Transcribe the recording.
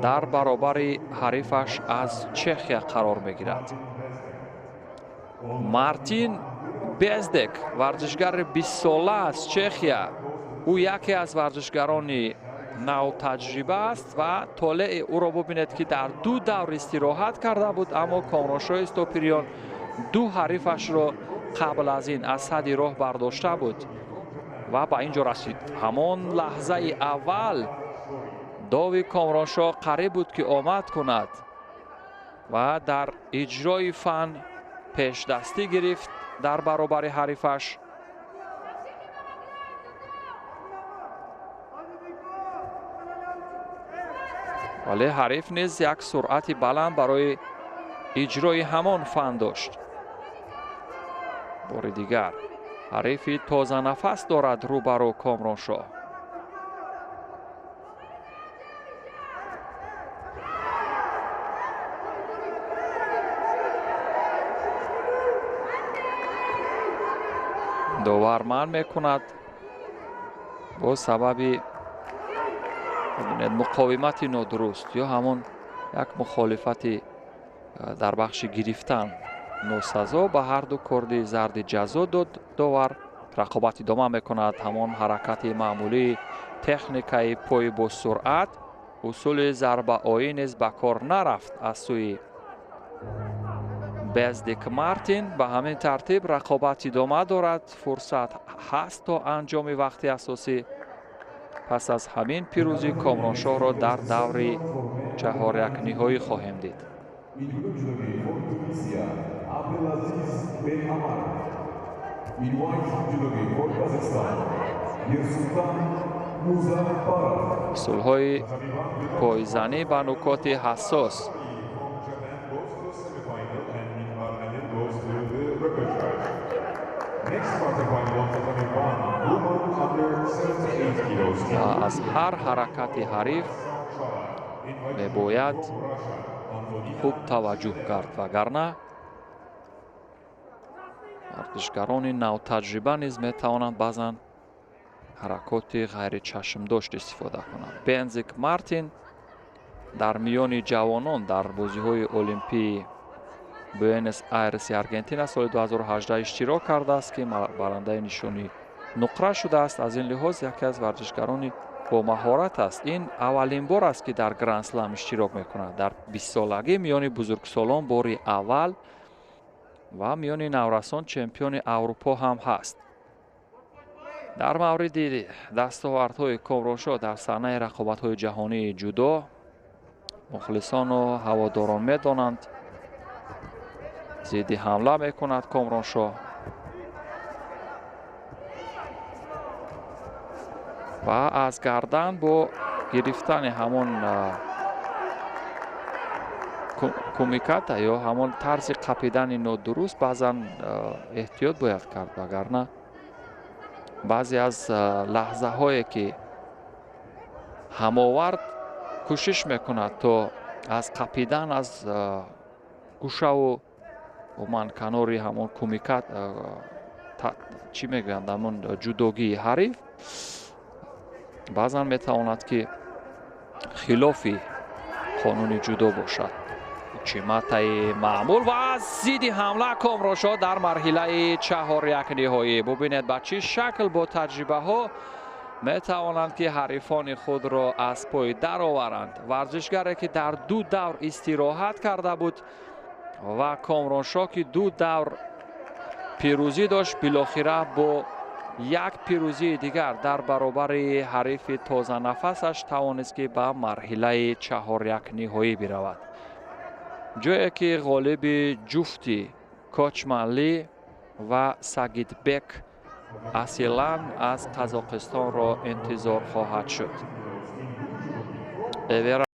Дар баробари ҳарифаш аз Чехия қарор мегирад. Мартин Бездек, варзишгари 20-сола аз Чехия. Ӯ яке аз варзишгарони навтаҷриба аст ва толеи ӯро бубинед, ки дар ду давр истироҳат карда буд, аммо Комроншоҳи Стопириён ду ҳарифашро қабл аз ин аз садди роҳ бардошта буд ва ба ин ҷо расид. Ҳамон лаҳзаи аввал дови Комроншоҳ қариб буд, ки омад кунад ва дар иҷрои фан пешдастӣ гирифт дар баробари ҳарифаш. Вале ҳариф низ як суръати баланд барои иҷрои ҳамон фан дошт. Бори дигар ҳарифи тозанафас дорад рӯбарӯ Комроншоҳ. Довар манъ мекунад бо сабаби, бибинед, муқовимати нодуруст ё ҳамон як мухолифати дар бахши гирифтан носазо. Ба ҳарду корди зарди ҷазо дод довар. Рақобат идома мекунад. Ҳамон ҳаракати маъмулии техникаи пои бо суръат, усули зарбаоӣ низ ба кор нарафт аз сӯи Бездик Мартин. Ба ҳамин тартиб рақобат идома дорад, фурсат ҳаст то анҷоми вақти асосӣ. Пас аз ҳамин пирӯзӣ Комроншоҳро дар даври чаҳорякниҳоӣ хоҳем дид. In blue judogi for Tunisia, Abdelaziz Ben Amar. In white judogi for Kazakhstan, Yersultan Muzaffarov. Усулҳои пойзанӣ ба нукоти ҳассос. From Japan goes to the semifinal and Minvar Ali goes to the repechage. Next quarterfinal on tatami 1, woman under 78 kilos. Ва аз ҳар ҳаракати ҳариф мебояд хуб таваҷҷӯҳ кард, вагарна варзишгарони навтаҷриба низ метавонанд баъзан ҳаракоти ғайричашмдошт истифода кунанд. Бензик Мартин дар миёни ҷавонон дар бозиҳои олимпии Буэнос Айреси Аргентина соли 2018 иштирок кардааст, ки барандаи нишони нуқра шудааст. Аз ин лиҳоз яке аз варзишгарони бомаҳорат аст. Ин аввалин бор аст, ки дар Грандслам иштирок мекунад. Дар 20-солагӣ миёни бузургсолон бори аввал ва миёни наврасон чемпиони Аврупо ҳам ҳаст. Дар мавриди дастовардҳои Комроншоҳ дар саҳнаи рақобатҳои ҷаҳонии ҷудо мухлисону ҳаводорон медонанд. Зидди ҳамла мекунад Комроншоҳ ва аз гардан бо гирифтани ҳамон кумиката ё ҳамон тарзи қапидани нодуруст баъзан эҳтиёт бояд кард, вагарна баъзе аз лаҳзаҳое, ки ҳамовард кӯшиш мекунад, то аз қапидан аз гӯшаву умуман канори ҳамон кумикат, чӣ мегӯянд, ҳамон ҷудогии ҳариф, баъзан метавонад, ки хилофи қонуни ҷудо бошад. Учиматаи маъмул ва зидди ҳамла Комроншоҳ дар марҳилаи чаҳорякниҳоӣ. Бубинед, ба чӣ шакл бо таҷрибаҳо метавонанд, ки ҳарифони худро аз пой дароваранд. Варзишгаре, ки дар ду давр истироҳат карда буд, ва Комроншоҳ, ки ду давр пирӯзӣ дошт, билохира бо як пирӯзии дигар дар баробари ҳарифи тозанафасаш тавонист, ки ба марҳилаи чаҳорякниҳоӣ биравад, ҷое ки ғолиби ҷуфти Кочманли ва Сагидбек Асилан аз Қазоқистонро интизор хоҳад шуд. Эвера.